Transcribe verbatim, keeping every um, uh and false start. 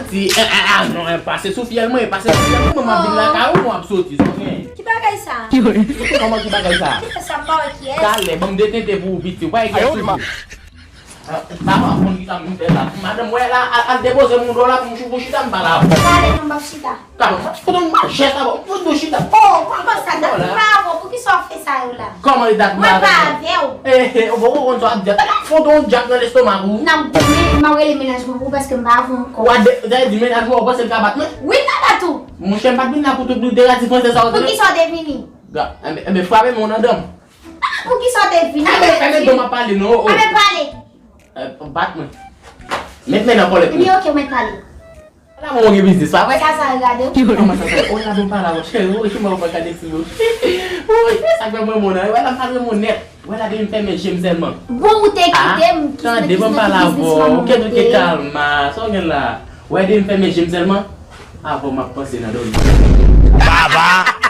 Ti, eh, eh, ah, non, eh, pase sou fyèl mwen, pase sou fyèl mwen, mwen ap vin lakay ou, mwen ap soti, sa w gen. Ki bagay sa? Kòman ki bagay sa? Ki fè sa, m pa wè kiyès. Talè, ban m de tenten pou ou, piti, ou pa gen kiyès sou ou. Ah, papa, konn ki sa m fè la. Madanm, wè la, al, al depoze moun dò la pou m chou, pou chita, m pale avè w. Talè, non, m ap chita. Talè, fout yon majès la, bon, fout nou chita. Oh, kòman sa, dat m pa avè w, poukisa w fè sa yo la? Kòman dat m pa avè w? Mwen pa avè w. Eh, eh, bon, ou konn sa w ap di. Talè, fout yon djak nan lestomak ou. N ap goumen, m ap rele mennaj mwen pou ou paske m pa avè w ankò. Ou a de, sa vle di mennaj mwen, ou panse l ka bat mwen? Wi, l ka bat ou. Monchè, m pa t vin la pou tout negati franse sa w tande. Poukisa w te vini? Ga, enben, enben, frape mwen nan dan m. Ah, poukisa w te vini? Enben, enben, don m ap pale, non, oh. Enben, pale. Eh, bat mwen. Met men nan kòlèt mwen. Ebyen, oke, mwen pale. La, mwen gen biznis, pa vre? Sa, sa regade w. Kòman sa, sa? Oh, la, bon, pale avè w, cheri, oh, kòman w pa gade ti yo? Oh, sa k fè mwen moun nan, wè la, m pa gen moun nèt. Wè la, depi m fèmen je m sèlman. Bon, ou te kite m, ki tande, bon, pale avè w, kèt ou ke kalma, sa w gen la? Wè, depi m fèmen je m sèlman, avè w m ap panse nan dòmi. Baba!